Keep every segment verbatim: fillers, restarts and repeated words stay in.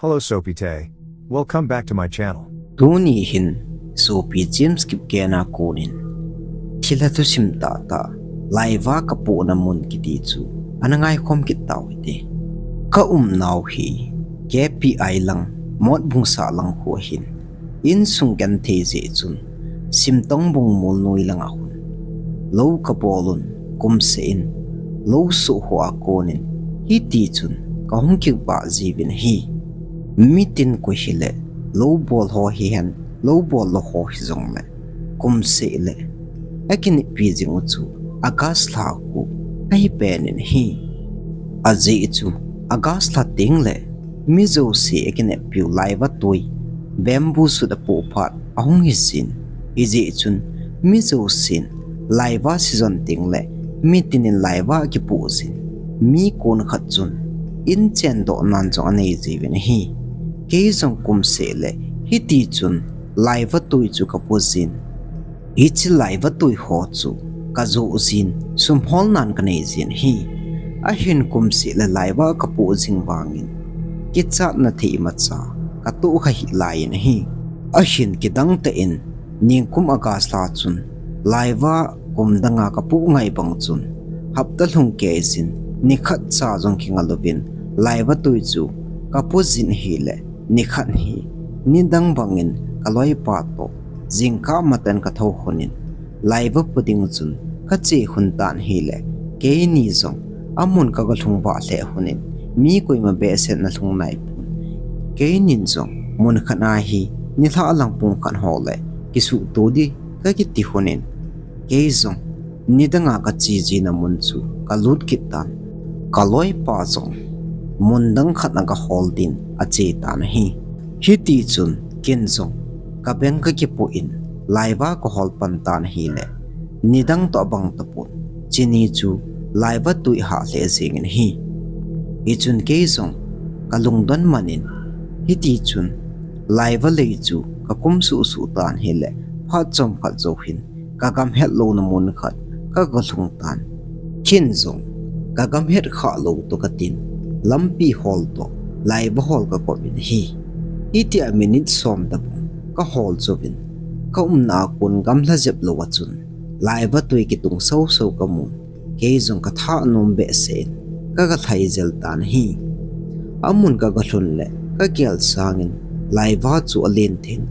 Hello, Sopi Te. Welcome back to my channel. Tuni hin Sopi James Kipgen a konin thilha thusim tahtah, laiva kapohna mun kiti chu ana ngaikhom kit tau hite. Ka umnau hi K P I lang, Motbung sahlang kho ahin, insung genthei jeh chun Simtongbung mol noi langa hin lou kabol un, kum seh in lou soh hoa konin hiti chun kahung kivah jiuvin ahi. Mitin koi hile, lou bol ho hihen, lou bol lou ho hijongle, kum seh le akineppi jing u chu August lha khu ahi penin ahi. Ajeh chu August lha tengle mi jouse akineppiu laiva toi, bamboo shoot apoh phat ahung hijin, hijeh chun mi jousen laiva season tengle mitin in laiva akipoh jin, mi konkhat chun in chendoh nan jong anei jiuvin ahi. Kei jong kum seh le hiti chun laiva toi chu kapo jin, hiche laiva toi ho chu kajoh jin, sum holnan kanei jin ahi. Ahin kum seh le laiva kapoh jing vangin kichatna thei imacha katoh kha hih laiyin ahi. Ahin kidang tah in ningkum August lha chun laiva kum danga kapoh ngai bang chun, hapta lhung kei jin nikhat cha jong kinga louvin laiva toi chu kapo jin ahile, nikhat hi nidang bangin kaloipa toh jingkah matah in kathou lhonin, laiva po ding chun kache lhon tan ahile, keini jong amun kaga lhung vah lheh lhonin, mi koima behseh in alhung naipon. Keinin jong munkhat a hi nilhah lang pung khat ho le kisuhto ding kakiti lhonin, kei jong nidanga kache jina mun chu kalut kit tan, kaloipa jong mun dang khat a gahol din ache tan ahi. Hiti chun ken jong kabeng kakipoh in laiva kahol pan tan ahile, nidang toh abang tapon, chuni chu laiva toi hah lheh jengin ahi. Hichun kei jong kalungdon manin, hiti chun laiva lei chu kakum suhsuh tan ahile, phat chomkhat jou hin kagam hetlouna mun khat kaga lhung tan. Ken jong kagam het khah lou toh katin, lampi hol toh laiva hol kakop in ahi. Hitia minute som tobang kahol jouvin, kaumna a kon gamla jep louva chun laiva toi kitung soso kamun, kei jong katha nom behseh in kaga lhai jel tan ahi. Amun kaga lhun le kagel sangin laiva chu alen thei in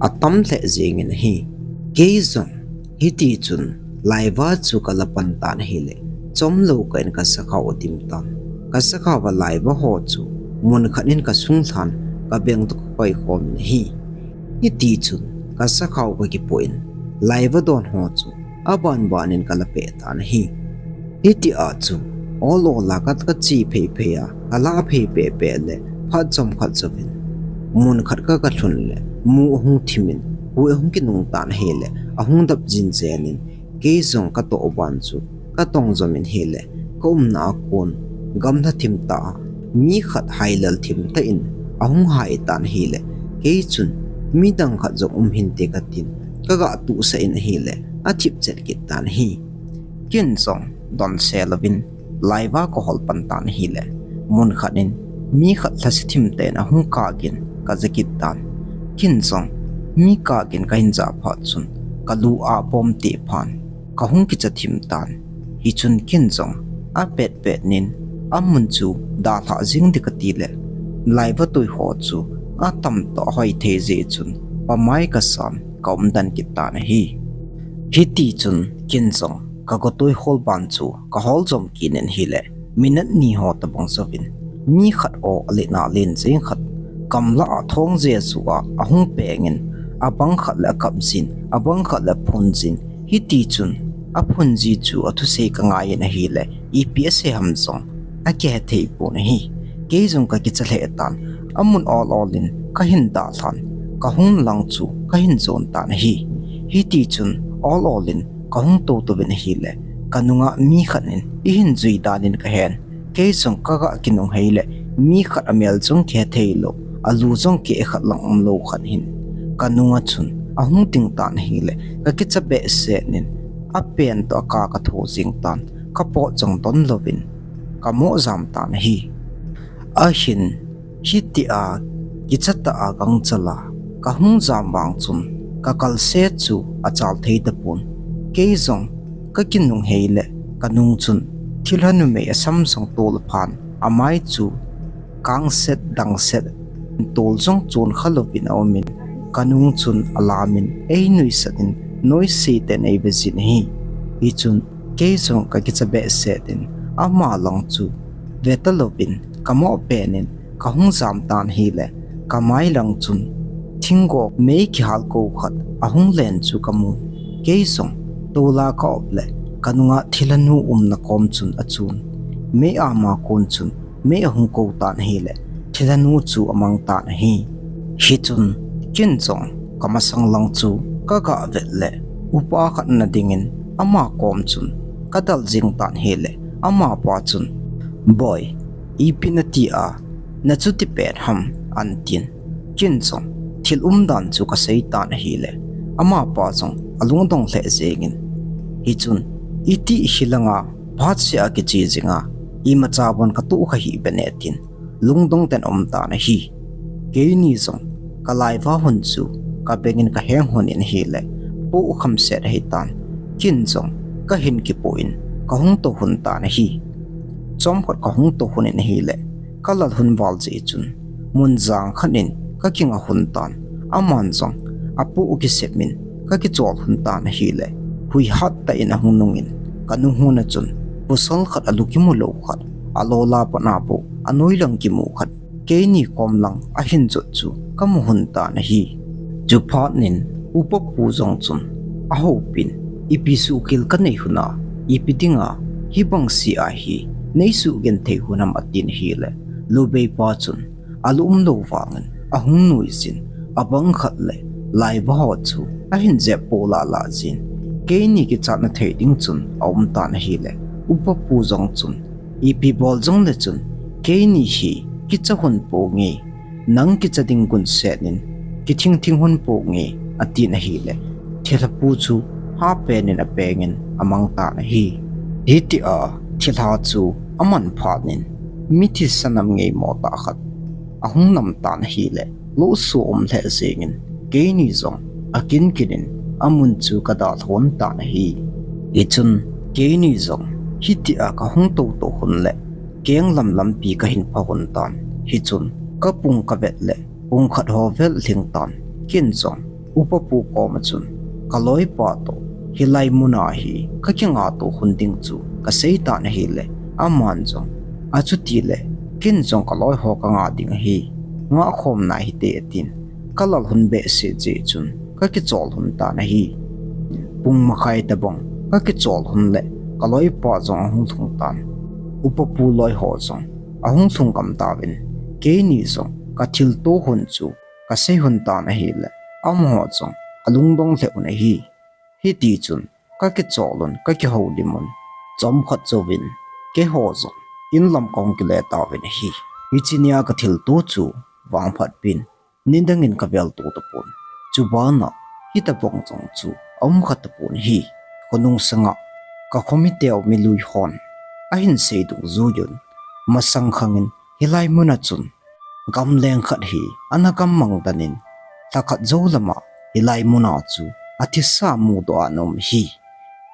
atam lheh jengin ahi. Kei jong hiti chun laiva chu kala pan tan ahile, chomlou kah in kasakhao adim tan. Kasakhao a laiva ho chu munkhat in kasung lhan kabeng toh kakhoi khomin ahi. Hiti chun kasakhao kakipoh in laiva don ho chu abanbanin kala peh tan ahi. Hitia chu ol ol a ka, kache phei phei a, kalah phei peh peh le phat chomkhat jouvin, munkhat kaga lhun le mu ahung thimin, hui ahung kinung tan ahile, ahung dap jin jenin, kei jong katoh ban chu katong jomin ahile, kaumna a kon gamla thim tah a, mi khat hailel thim tah in ahung hai tan ahile, kei chun midang khat jong um hinte katin, kaga tuhsah in ahile, athip chet kit tan ahi. Ken jong donse louvin laiva kahol pan tan ahile, munkhat in mi khat lhase thim tah in ahung kagin kaja kit tan. Ken jong mi kagin kahin jah phat chun kalu a pom tephan kahung kicha thim tan. Hichun ken jong apet pet nin amun chu dalhah jeng ding kati le, laiva toi ho chu atam toh ahoi thei jeh chun pamai kasan kaumden kit tan ahi. Hiti chun ken jong kago toi hol ban chu kahol jom kit in ahile, minute ni ho tobang jouvin mi khat o alet na alen jeng khat gamla a thong jesu a ahung pengin, abang khat le akap jin, abang khat le aphun jin, hiti chun aphun ji chu athusei kangai in ahile, ipi asei ham jong akihe thei pon ahi. Kei jong kakicha lheh tan, amun ol ol in kahin dalhan, kahung lang chu kahin jon tan ahi. Hiti chun ol ol in kahung toutouvin ahile, kanunga mi khat in eihin jui dan in kahen. Kei jong kaga kinunghei le, mi khat amel jong kihe thei lou, alu jong keh khat lang umlou khat hin kanunga chun ahung ding tan ahile, kakicha behseh nin, apen toh aka katho jeng tan, kapot jong don louvin kamo jam tan ahi. Ahin Hitia kicha tah a gangchal a kahung jam vang chun kakal se chu achal thei tapon. Kei jong kakinung hei le kanung chun thilha numei asam jong tol aphan, amai chu kangset dangset tol jong chon kha louvin aumin, kanung chun alamin einuisat in noise ten eive jin ahi. Hichun kei jong kakicha behseh in ama lang chu veta louvin kamoh pen in kahung jam tan ahile, kamai lang chun thinggop mei kihal ko khat ahung len chu kamun. Kei jong tola ka-op le kanunga thilhanu umna kom chun achun. Mei ama kon chun mei ahung ko tan ahile, thilhanu chu amang tan ahi. Hichun ken jong kamasang lang chu kaga vet le upa khat nadingin ama kom chun kadal jing tan ahile, amapa chun, "Boi, ipi nati a nachuti pen ham?" ahin tin. Ken jong thil umdan chu kasei tan ahile, amapa jong alungdong lheh jengin, "Hichun iti hilanga phatseh a kiche jinga imacha bon katoh kha hih beh e," tin lungdong ten aum tan ahi. Keini jong kalaiva hon chu kabengin kaheng hon in ahile, poh khamset ahitan. Ken jong kahin kipoh in kahung tou hon tan ahi. Chomkhat kahung tou hon in ahile, kalal hon val jeh chun mun jang khat in kakinga hon tan. Aman jong apoh kisep in kakichol hon tan ahile, hui hattah in ahung nungin, kanung hon a chun pasal khat alu kimu lou khat, alola pat a bou anoi lang kimu khat, keini kom lang ahin jot chu kamu hon tan ahi. Chuphat in upa pu jong chun ahoupin, "Ipi suhkhel kanei hon a, ipi dinga hibang se a hi neisugenthei hon ham?" atin ahile, lubeipa chun alu umlou vangin ahung nuijin, abang khat le laiva ho chu ahin jep poh lala jin, keini kichatna thei ding chun aum tan ahile, upa pu jong chun, "Ipi bol jongle chun keini hi kicha hon ponge, nang kicha ding gunset in kithingthing hon ponge," atin ahile, thilha pu chu hapen in apengin amang tan ahi. Hitia thilha chu aman phat in mithi sanam ngeimo tah khat ahung nam tan ahile, lohsah um lheh jengin, keini jong akinkin in amun chu kadalhon tan ahi. Hichun keini jong hitia kahung tou tou hon le, keng lam lampi kahin pha hon tan. Hichun kapung kavet le pung khat ho vel lhing tan. Ken jong upa pu koma chun kaloipa toh hilai muna hi kakinga tou hon ding chu kasei tan ahile, aman jong, "Achutile ken jong kaloi ho kanga ding ahi, ngah khom nahite," atin. Kalal hon behseh jeh chun kakichol hon tan ahi. Pung makhai tabang kakichol hon le kaloipa jong ahung lhung tan. Upa pu loi ho jong ahung lhung gam tauvin, keini jong kathilto hon chu kasei hon tan ahile, amaho jong alungdong lheh un ahi. Hiti chun kakichol un, kakihoulim un, chomkhat jouvin keiho jong in lam kahung kile tauvin ahi. Hiche nia kathilto chu vangphat pin nidang in kavel to tapon. Chubana hitabang jong chu aum kha tapon ahi. Khonung sanga kakhomi teu milui hon ahin sei dungjuiyun, masang khangin hilai muna chun gamleng khat hi ana gammang dan in, lhakhat jou lama hilai muna chu athisa mudoh a ana um ahi.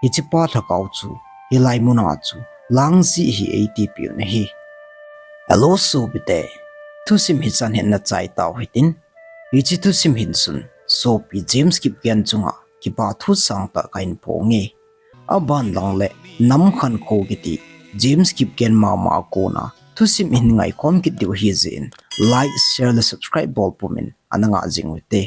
Hichepa lhagao chu hilai muna chu lang jeh hi eitipiu ahi. Hello sopite, thusim hichan hin nachai tau hitin. Hiche thusim hin chun sopi James Kipgen chunga kipa thu sangtah kahin phonge. Aban lang le nam khankho kiti James Kipgen mama a kona thusim ihin ngaikhom kit diu ahi jeh in, like, share le subscribe bol pumin ana ngah jing uvin te.